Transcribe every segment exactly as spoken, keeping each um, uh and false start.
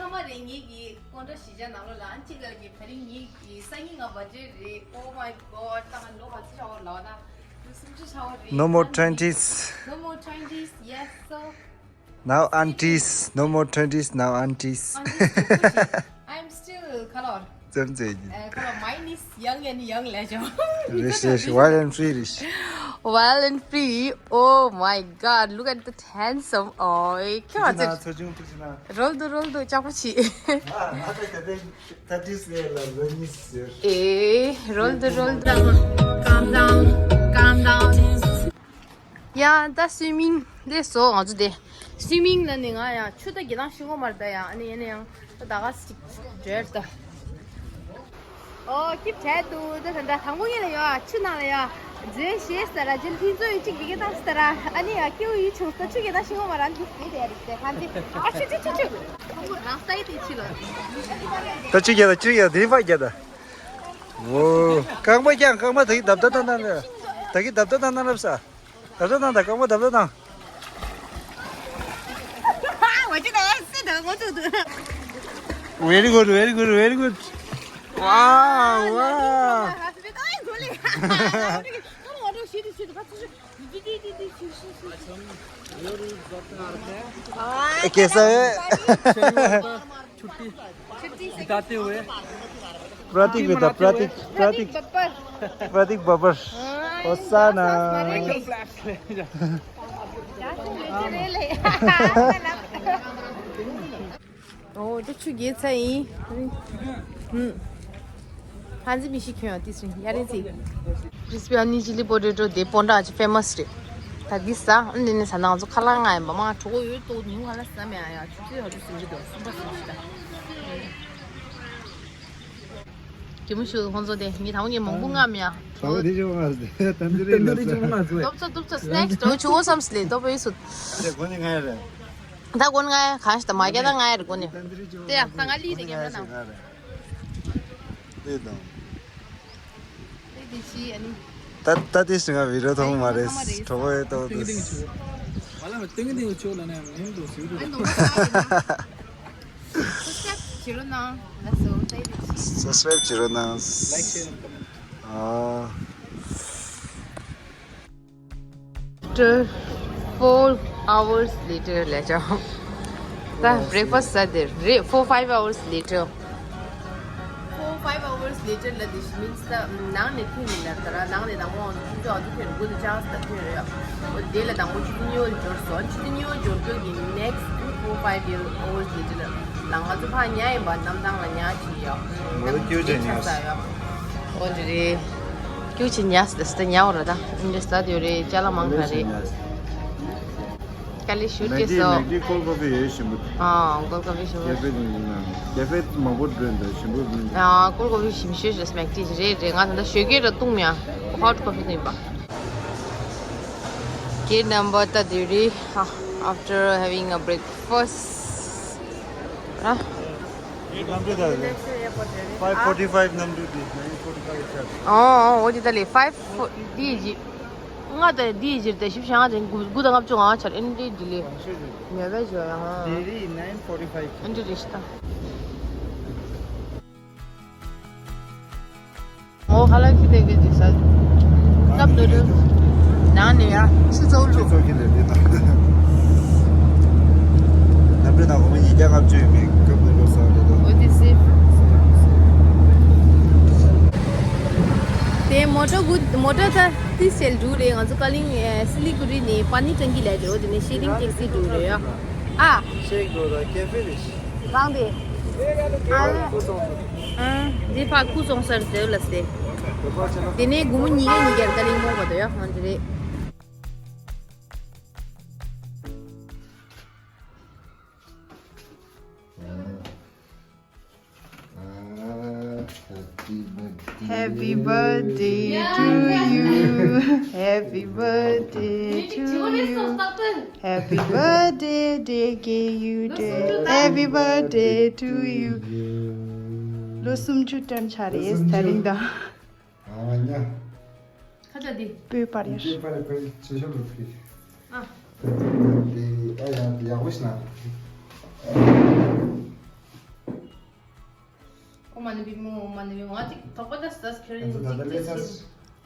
མ་རེད། ངེད་ཀྱི་ཀོན་ཀྲ་གཞིས་ཆགས་ནང་ལོགས་ལ་ཨན་ཅི་ག་གི་ད་རིང་ངེད་ཀྱི་སང་ཉིན་ང་བར་ཌེ་རེད། Oh my God. ད་ང་ལོ་ག་ཚོད་ཆགས་པ་ལབ་ན་ལོ་སུམ་ཅུ་ཆགས་པ་རེད། No more twenties. No more twenties. Yes, so Now aunties, no more twenties, now aunties. Aunties, I'm still color. ཙམ་ཙེ་གི། Uh, color, mine is young and young legend. Rich, rich, wild and free, rich. Wild and free. Oh my God, look at that handsome. Oh, ཁྱོད་ཚོ་ཚོ་ཆུང་ཐུག་ཅི་ན། རོལ་དུ་རོལ་དུ་ལྕགས་པོ་ཆི། ཨ་ང་ད་ག་དེ་ད་ཏིས་ལེ་ལ་ལོ་གཉིས་ཟེར། ཨེ་རོལ་དུ་རོལ་དུ། Calm down, calm down. ཡ་ད་སུའི་མིང་ལས་སོ་ང་ཚོ་དེ། སུའི་མིང་ལ་ནི་ང་ཡང་ཆུ་ད་གི་དང་ཤི་གོ་མར་ད་ཡང་ཨ་ནི་ཡ་ནི་ཡང་ད་ད་ག་སི་ཅིག་འབྲེལ་ད། ཨོ་སྐྱིད་བྱས་འདུག་ད་ད་ད་དང་པོ་ངེད་ལ་ཡོད་ཆུ་ནང་ལ་ཡོད་རྫུན་བཤད་ས་ར་རྗེས་ལྷིང་ཚོ་ཡོད་ཅིག་དེ་གི་དང་སི་ད་ར་ཨ་ནི་ཡ་སྐྱེ་བོ་ཡིད་ཆུང་ད་ཆུ་གི་དང་ཤི་གོ་མར་ར་འདི་དེ་དེ་རེད་དེ་ཧ་འདི་ཨ་ཆུ་ཆུ་ཆུ་ཆུ། ད་ཆུ་རྒྱ་ད་ཆུ་རྒྱ་དེ་ཕ་རྒྱ་ད། ཨོ། རྐང་པ་ཀྱང་རྐང་པ་ད་གི་བརྡབ་བརྡབ་བཏང་བཏང་ད་གི་བརྡབ་བརྡབ་བཏང་བཏང་ལབ་ས། བརྡབ་བརྡབ་བཏང་ད་རྐང་པ་བརྡབ་བརྡབ་བཏང་། Very good, very good, very good. Wow, wow. कैसा है? छुट्टी बिताते हुए। प्रतीक बेटा, प्रतीक, प्रतीक। प्रतीक बब्बर। होसाना। ཨོ་དེ་ཆུ་རྒྱས་ཚ་ཡིན། ཧུམ། ཧན་ཟི་མི་ཤི་ཁྱོད་ཡང་ཏི་སུ་ཡ་རེད་ཟི། crispy onion chili potato དེ་སྤོན་ཊ་ཅི་ཕེ་མ་སི་རེད། ད་འདི་ཟ་ཨ་ནི་ནི་ཟ་ན་ང་ཚོ་ཁ་ལག་ང་ཡིན་པ་མ་གྲོགས་ཡོད་ཏོ་ཉུང་ང་ལ་ཟ་མེད་ཨ་ཡ་ཆུ་ཚོད་ཧ་ཅུ་སིམ་གི་འདུག་སུམ་པ་སུམ་ཞིག་ད། གད་མོ་ཤོར་ཁོང་ཚོ་དེ་ངས་དང་པོ་ངས་མང་པོ་མངགས་མེད་ཨ། ད་འདི་ཅི་མ་ཟེར་ད་འདི་རེད་ད་ཟེར། ཏོབ་ཚ་ཏོབ་ཚ་སི་ནེག་སི་ཏོ་ཆུ་བོ་སམ་སི་ལེ་ཏོབ་པའི་སུད། དེ་གོ་ནི་ང་ཡ་རེད། ད་གོན་ང་ཡ་གང་ཞིག་ད་མ་རྒྱ་ད་ང་ཡ་རེད་གོ་ནི། དེ་ཡ་ད་ང་ལི་དེ་གེམ་ར་ནང་། དེ་དང་། དེ་དེ་ཤི་ཨ་ནི། ད་ད་དེ་ཞིག་ང་བི་རོ་ཐོང་མ་རེད་གྲོགས་པོ་ཡོད་ཏོག་ཏུ། ཏེང་ཏེང་ཆུ། ང་ལ་ཏེང་ཏེང་ཆུ་ལ་ནས་མིང་དུ་ཟེར་དུ། Subscribe བྱེད་རོགས་གནང་། ལགས་སོ། ད་དེ་ཤི། Subscribe བྱེད་རོགས་གནང་། Like, share and comment. ཨ། After four hours later ལས་ཅང་། ད་breakfast ཟ་དེ་རེད། Four five hours later. Four five hours later ལ་དེ་means ད་ནང་ནས་ཐོན་ཡིན་ལ་ད་ར་ནང་ནས་དང་པོ་ཁྱུ་ཚོ་ཨ་ཚོ་ཐོན་རེད། དགུ་དེ་ཅང་ད་ཐོན་རེད། འོ་དེ་ལ་དང་པོ་ཆུ་ཚོད་གཉིས་པ་འབྱོར་སོང་། ཆུ་ཚོད་གཉིས་པ་འབྱོར་དུས་ཀྱི་next two four five hours later ལ་ང་ཚོ་ཕར་ཉལ་ཡིན་པ། གནམ་ཐང་ལ་ཉལ་གྱི་ཡོད། ང་ཚོ་ཀྱུ་ཆེ་ཉལ་ས་ཡོད། འོ་འདི་རེད། ཀྱུ་ཆེ་ཉལ་ས་དེ་ཉལ་བ་རེད་ད། འདི་ས་དེ་རེད། ཅ་ལག་མང་ག་རེད། དཀའ་ལས་ཞུ་ཅེས་སོ། མེག་ཌི་ཀོལ་ཀོ་ཕི་ཡོད་ཞིམ་པོ། ཨ་ཀོལ་ཀོ་ཕི་ཞིམ་པོ། ཀེ་ཕེ་དེ་ཡིན་ན་ཀེ་ཕེ་མང་པོ་འགྲོ་འདུག་ཞིམ་པོ་འགྲོ་འདུག་ཨ་ཀོལ་ཀོ་ཕི་ཞིམ་ཤོས་ཞིག་མེག་ཌི་རེད་རེད། ང་ད་ལྟ་ཞོགས་ཀས་ར་བཏུང་མེད་ཨ། ཧོ་ཊི་ཀོ་ཕི་བཏུང་ཡིན་པ། Gate number ད་དེ་རེད། After having a breakfast. ཨ། གནམ་གྲུ་ད་five forty five གནམ་གྲུ་དེ་nine forty five ཆགས། ཨོ་ཨོ་འོ་དེ་ད་ལས་five forty འདི་ཡི་ལྔ་དང་འདི་ཡི་རྗེས་དེ་བཞི་བཞི་ལྔ་དང་དགུ་དགུ་དང་ལྔ་བཅུ་ང་ཆར་ཨེ་འདྲའི་ལྡི་ལི་ཉོ་བའི་བཞོ་ཡང་། དེ་རིང་nine forty five ཨེ་འདྲ་རེད་ཤི་ད། ངོ་ཁ་ལག་ཅི་དེ་གི་ཅི་ཟ། ཀབ་ནུ་ཌལ། ནང་ནས་ཡ་ཕྱི་ཚོགས་ལུ། ཚོགས་ཀྱི་ལས་དེ་ན། གནམ་གྲུ་ནང་སྒོར་མོ་ཉིས་བརྒྱ་ལྔ་བཅུ་ཡོད་མེད་ཀབ་ནུ་ཌལ་ཟ་རེད་དོ། འོ་དེ་སེ། དེ་མོ་ཊ་གུ་མོ་ཊ་ད་ཏི་སེལ་འགྲོ་རེད། ང་ཚོ་ཀ་ལིང་སི་ལི་གུ་རི་ནས་པ་ནི་ཊང་ཀི་ལ་འགྲོ། དེ་ནས་ཤེ་རིང་ཊེག་སི་འགྲོ་རེད་ཡ། ཨ། ཤེག་འགྲོ་ད་ཀེ་ཕེ་རེད། རང་དེ། ཨ། ཨ། འདི་ཕ་ཁུ་ཙོང་སར་དེ་ལ་སྟེ། དེ་ནས་སྒོར་མོ་ཉིས་བརྒྱ་ཉིས་བརྒྱ་ཀ་ལིང་མོ་བ་དོ་ཡ་ཧང་དེ་རེད། Happy birthday to you. Happy birthday to you. Happy birthday, dear K U Day. Happy birthday to you. ལོ་སུམ་ཅུ་ཐོན་ཆ་རེད་ད་རིང་ད། ཨ་ཉ། ཁ་ཆ་དེ། སྤོས་པར་ཡོད། སྤོས་པར་ཁོའི་ཆེ་ཤོས་ལོ་ཚིགས། ཨ། དེ་ཨ་ཡ་དེ་ཡག་པོ་ཞིག་ན། བི་མོ་མ་ནི་ང་ཅིག་ཐོག་པ་ད་སི་ཊ་སི་ཁེ་རེ་ཡིན་ཅིག་ཅིག་ཅིག་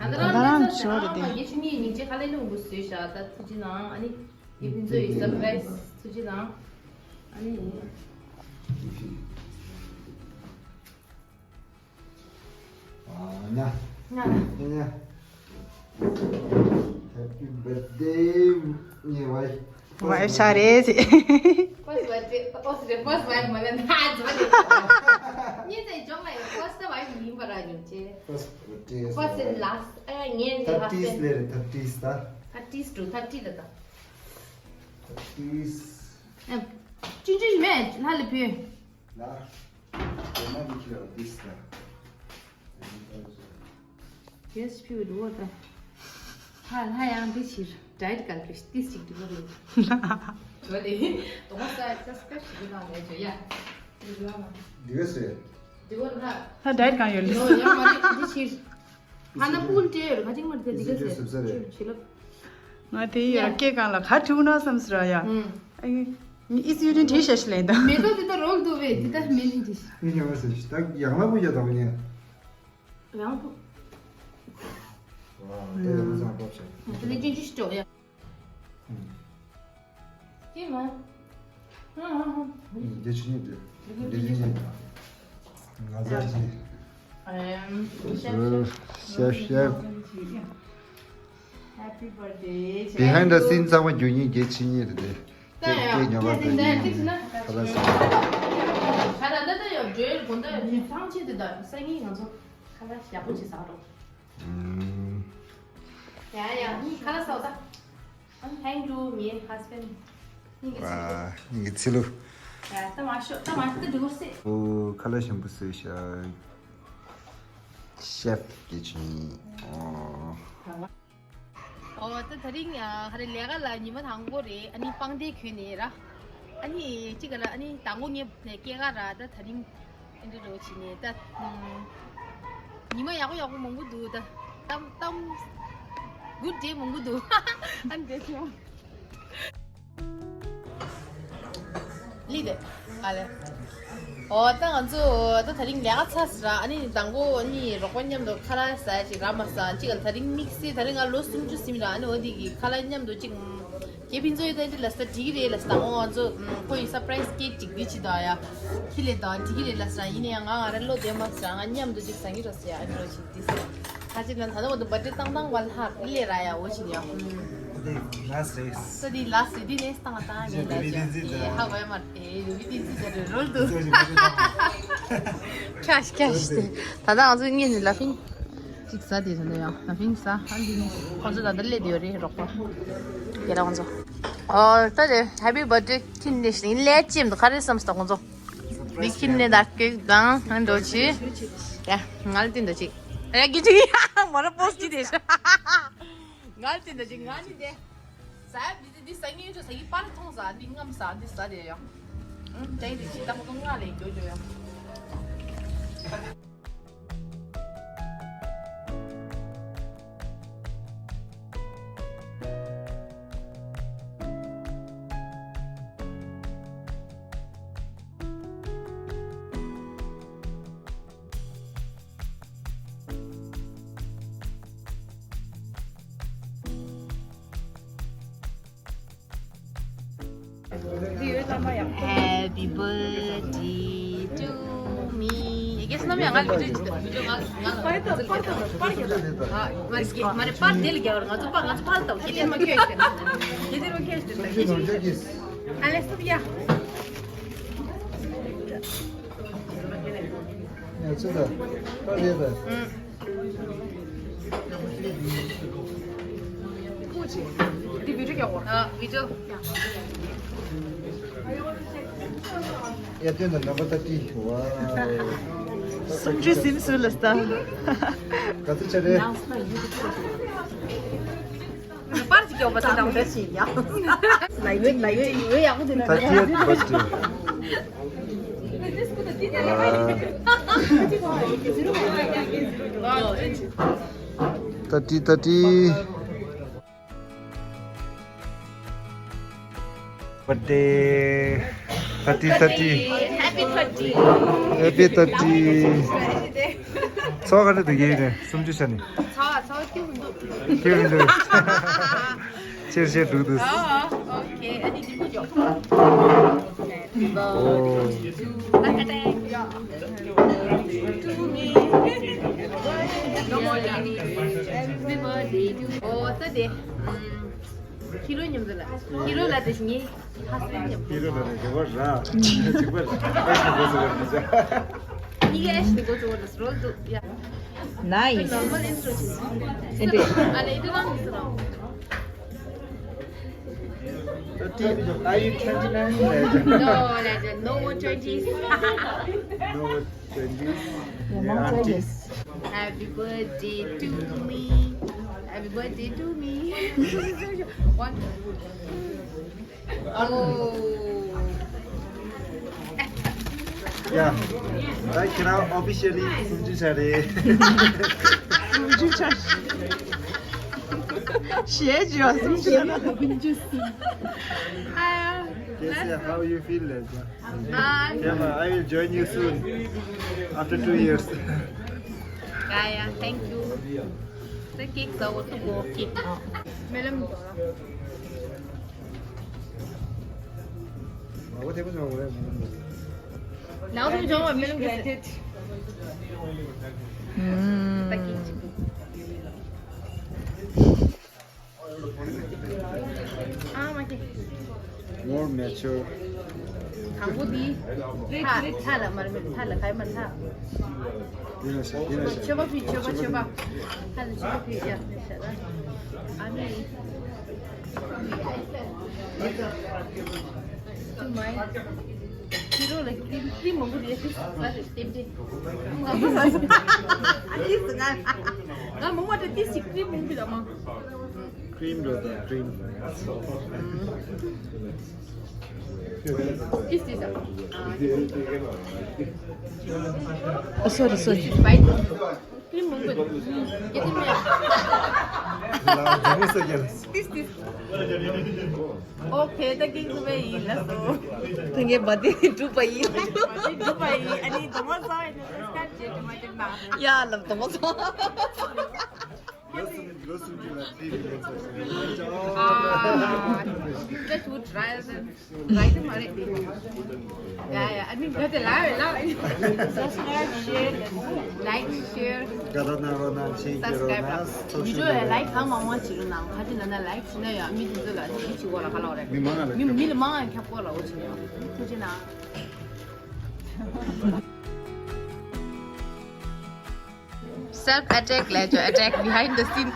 ད་ད་རང་ལས་ཚར་ཤོར་རེད་དེ། ང་གི་ཆུ་ངའི་ཉིན་ཅིག་ཁ་ལེ་ནུ་འགུ་སུས་ཤ་ད་ཐུགས་རྗེ་གནང་། ཨ་ནི་ཡི་ཕིན་ཚོ་ཡི་སར་པ་རའི་སི་ཐུགས་རྗེ་གནང་། ཨ་ནི། ཨ་ཉ། ཉ། ཉ། Happy birthday ཉེ་བའི། ཝའི་ཤ་རེད། First birthday, first birthday, first wife མ་ལ་ན་ཛོ་ལེ། ཉེ་ཙེ་ཇོང་ལ་ཡོད། First wife ཡིན་པ་ར་ཉོ་ཅེ། First birthday First and last. ཨ་ཡ་ངའི་ལ་ཐར་ཊི་སི་ལེ་རེད། ཐར་ཊི་སི་ད། ཐར་ཊི་སི་ཊུ་ཐར་ཊི་ལ་ད། ཐར་ཊི་སི། ཨ་ཅུན་ཅུན་མེད་ལ་ལ་བུ། ལ། དེ་མ་གི་ཁྱེར་བ་ཏིས་ལ། ཡེས་ཕིའུ་འདུག་བ་ད། ཧ་ལ་ཡང་འདི་ཕྱིར་ཌའེ་ཊི་ག་ལ་ཏིས་ཅིག་འདུག་བ་ལེ། བ་ལེ། དོ་མ་ས་ཡ་ས་སི་ཀ་ཞིག་གི་ནང་ལས་བྱོས་ཡ། འདི་ག་ཟེར། འདི་ག་ན། ད་ཌའེ་ཊི་གང་ཡོད་ལེ། ཡོ་ཡ་མ་རེད་འདི་ཕྱིར། ཧ་ན་པུལ་ཏེ་ཡོད་ག་ཅིག་མ་རེད་འདི་ག་ཟེར། ཕྱི་ལོ། ང་དེ་ཡོད་སྐད་གང་ལ་ག་ཁྲིའུ་ན་བསམ་ཟེར་ཡ། ཨུམ། ཨི་སི་ཡུ་ཏིན་བྲིས་ཤ་ཤི་ལེ་ད། མེ་ཏོག་འདི་ད་རོལ་འདུག་བས་འདི་ད་མེ་ཏོག་འདི། ཨི་ཉི་མ་ཟེར་ཞིག་ད་ཡང་ལ་བུ་ཡ་དང་ཉེ། རང་བུ། ཨ་དེ་ཡང་བཟང་པོ་བྱས། དེ་ནས་ཅི་ཅི་ཞིག་འགྲོ་ཡ། ཨུམ། ཅི་མ། ཨ་ཨ་ཨ། ཨུམ་དེ་ཆུ་ཉིད་དེ། དེ་ཆུ་ཉིད་དེ། ང་ཚ་ཅི། ཨེམ། ཤེབ་ཤེབ། Happy birthday. Behind the scene ཚང་མ་རྒྱུ་ཉིད་རྒྱལ་ཕྱི་ཉིད་རེད་དེ། ད་ཡ་སྐད་ཉོ་བ་ད་ཡིན། ཁ་ལག་ཟ། ཁ་ལག་ད་ད་ཡོད་འགྲོའི་དགོན་ད་ཡོད་ཚང་ཆེད་དུ་ད་སང་ཉིན་ང་ཚོ་ཁ་ལག་ཡག་པོ་ཅིག་ཟ་རོགས། ཨུམ། ཡ་ཡ་ངའི་ཁ་ལག་ཟ་བ་ད། Thank you, my husband. ངའི་ཚེ་ལུ། ཡ་ད་མ་ཤོག་ད་མ་ཤོག་ད་འགྲོ་སྲིད། ཨོ་ཁ་ལག་ཞིམ་པོ་བཟོས་ཤག་ཤེབ་ཀི་ཅན། ཨོ། ཨོ་ད་དེ་རིང་ཨ་ཧ་རེ་ལས་ཀ་ལ་ཉི་མ་དང་པོ་རེད། ཨ་ནི་པང་གདན་གྱོན་ནས་ར། ཨ་ནི་གཅིག་ག་ལ་ཨ་ནི་དང་པོ་ངས་སྐྱེས་སྐར་ར་ད་དེ་རིང་ཨེ་འདྲ་རོ་བྱས་ནས་ད། ཉི་མ་ཡག་པོ་ཡག་པོ་མང་པོ་འདུག་ད་གཏམ་གཏམ་good day མང་པོ་འདུག་ཨ་ནི་དེ་ཚོ། ལི་དེ། ཨ་ལེ། ཨོ་ད་ང་ཚོ་ད་དེ་རིང་ལས་ཀ་ཚར་སོང་ར། ཨ་ནི་དང་པོ་ཨ་ནི་རོགས་པ་མཉམ་དུ་ཁ་ལག་ཟ་ཡ་ཞིག་རག་མ་སོང་། གཅིག་ག་ད་རིང་དམིགས་བསལ་ད་རིང་ང་ལོ་སུམ་ཅུ་ཟིན་ར། ཨ་ནི་འོ་དེ་གི་ཁ་ལག་མཉམ་དུ་གཅིག་ཁྱེད་ཕན་ཚུན་ཡོད་ད་འདི་ལ་ས་འགྲིག་གི་རེད་ལ་ས། དང་པོ་ང་ཚོ་ཁོ་ཡི་སར་པ་རའི་སི་ཀེག་ཅིག་འདི་ཅི་ད་ཡ་ཁི་ལེ་ད་འགྲིག་གི་རེད་ལ་ས། ཡིན་ན་ཡང་ང་ང་ར་ལོ་བདེ་མ་ས། ང་མཉམ་དུ་གཅིག་ཟ་གི་ར་ས་ཡ། ཨ་ནི་རོ་ཞིག་འདི་ས། ཁ་ཅིག་ལ་ད་ལྟ་བར་དུ་བར་ཐི་ཌེ་བཏང་བཏང་བ་ལྷག་ལེ་ར་ཡ་འོ་ཞིག་ཡ། འདི་ལ་སི་རེད། ས་འདི་ལ་སི་འདི་ནས་བཏང་བཏང་ངེས་ལ་ཡ། ཧ་གོ་ཡ་མ་རེད། རི་བི་ཏི་འཛི་ཅ་རེ་རོལ་དུ། ཁྱ་ཤི་ཁྱ་ཤི་སྟེ། ད་ལྟ་ང་ཚོ་ངེས་ནས་ལ་ཕིང་ཅིག་ཟ་དེ་ཟ་ནས་ཡ་ལ་ཕིང་ཟ། ཨ་འདི་ནས་ཁོང་ཚོ་ད་ལྟ་སླེབས་ཡོད་རེད་རོགས་པ། རྒན་ལགས་ཁོང་ཚོ། ཨོ་ད་རེད། ཧེ་པི་བར་ཐི་ཌེ་ཁྱིམ་ནས་ཤིང་ལས་ཅེམ་དུ་ག་རེ་བསམ་སྟ་ཁོང་ཚོ། མི་ཁྱིམ་ནས་ད་སྐད་གང་ཧན་འགྲོ་ཆི། ཡ་ང་ལ་བསྟན་འདོད་ཅིག་ཨ་ཡ་གི་ཅིག་ཡ་མོ་ར་པོ་སི་ཅི་དེ་ཤ། ང་ལ་བསྟན་འདོད་ཅིག་ང་ནི་དེ། ཟ་ཡ་འདི་འདི་ཟ་ངེས་ཡོད་ཆོག་ཟ་གི་པར་མཐོང་ཟ། འདི་རྔམ་ཟ། འདི་ཟ་དེ་ཡ། ཨང་ད་ཡི་རི་ཅི་ད་མོ་ཏོ་ང་ལས་འགྱོ་འགྱོ་ཡ། Happy birthday to me. ཡ་གེ་སི་ནམ་ཡང་ང་ལ་བི་ཌིའོ་ཅིག་བི་ཌིའོ་ང་ང་ང་ཚོ་པར་དང་པར་རྒྱག་དང་། མ་རེད་མ་རེད་པར་དེ་ལ་རྒྱག་ར། ང་ཚོ་པར་ང་ཚོ་པར་དང་ཁྱེད་དེ་མ་ཁྱོད་ཤེས་ཁྱེད་དེ་མ་ཁྱོད་ཤེས། ཨ་ལེ་སུབ་ཡ། ཡ་ཚོད་ད་པར་རྒྱག་དང་། ཨ་བི་ཌིའོ། ཡ་སྟོན་དང་རྣམ་པ་ད་ཏི་ཝའོ། སུམ་ཅུ་ཟིན་སུ་ལ་སྟ། ག་ཚོད་ཆ་རེད། པར་ཅིག་ཡོད་པ་ད་དང་འདྲ་ཞིག་ཡ། ལ་ཡོད་ལ་ཡོད་ཡོད་ཡག་པོ་དེ་ད་ཏི་ཡ་པར་ཏི། ད་ཏི་ད་ཏི། བར་ཏེ། ཐར་ཊི། ཐར་ཊི། Happy thirty. Happy thirty. ཚོགས་ག་འདྲ་འདུག་ཡིན་རེད། སུམ་ཅུ་ཆ་ནས། ཚོགས་ཚོགས་སྐྱིད་མི་འདུག་སྐྱིད་མི་འདུག་ཆེར་ཆེར་འགྲོ་འདུག་ཨོ་ཨོ་ཨོ་ཁེ། ཨ་ནི་འདི་ཀུ་ཅོ། ཨོ། ཨ་ཀ་ཏེ། To me. Happy birthday to you. ཨོ་ད་དེ། ཁྱི་རོ་མཉམ་དུ་ལ། ཁྱི་རོ་ལ་དེ་ངའི་ཧ་སི་མཉམ་དུ། ཁྱི་རོ་ལ་དེ་རེ་བ་ར། གཅིག་པ་ར། ཨེ་ཤི་གོ་སི་ར་མི་ཟ། གཉིས་ཀ་ཨེ་ཤི་གོ་སི་ར་རོལ་དུ་ཡ། Nice. Normal intro. ཨེ་འདྲ། ཨ་ལེ་འདི་རང་མི་ཟ་ར། Are you twenty-nine? No, legend. No more twenties. No more twenties. Yeah, aunties. Happy birthday to me. Happy birthday to me. One. Oh. Yeah. ད་ཁྱེད་རང་ཨོ་ཕི་ཤལ་ལི་སུམ་ཅུ་ཆ་རེད། སུམ་ཅུ་ཆ། ཞེས་བརྗོད་སུམ་ཅུ་ཆ། Kaysia, how you feel, Lelja? Hi. Yeah, I will join you soon. After two years. Yeah, yeah, thank you. The cake is out to go keep. Melon. Now to join melon. Mm. ཨ་མ་ཀི། More mature. དང་པོ་འདི། ཐ་ཐ་ལ་མར་མེད་ཐ་ལ་གའི་མར་ཐ། འདི་ལ་ཤ་འདི་ལ་ཤ། མཆོད་པ་ཕུལ་མཆོད་པ་མཆོད་པ། ཐ་ལ་མཆོད་པ་ཕུལ་ཡ་ཤ་ད། ཨ་མི། ཐུ་མའི། ཁྱི་རོ་ལ་ཀྲིམ་ཀྲིམ་མང་པོ་རེད་ཤི་ས་རེད་ལྟེབ་ལྟེབ། ང་མོ་མ་ཏི་སི་ཀྲིམ་མང་པོ་ལ་མ། Cream do the cream. Is this a? Oh, sorry, sorry. Cream mong ko. Get me. Is this? Okay, the king to me in la so. Tenge badi tu pai. Badi tu pai. Ani tomo sa ni start je ma te na. Ya, lam tomo sa. Listen, listen to that. Ah, just would try. Right, Mare. Yeah, yeah. I mean, got a lot, a lot. Subscribe, share, like, share. Subscribe. Like, how much you know? How did I like? You know, yeah, me too, like, you go, like, a lot. Me, me, me, my, I can't go, like, what you know. Self attack ལས་ཅོ། Attack behind the scene.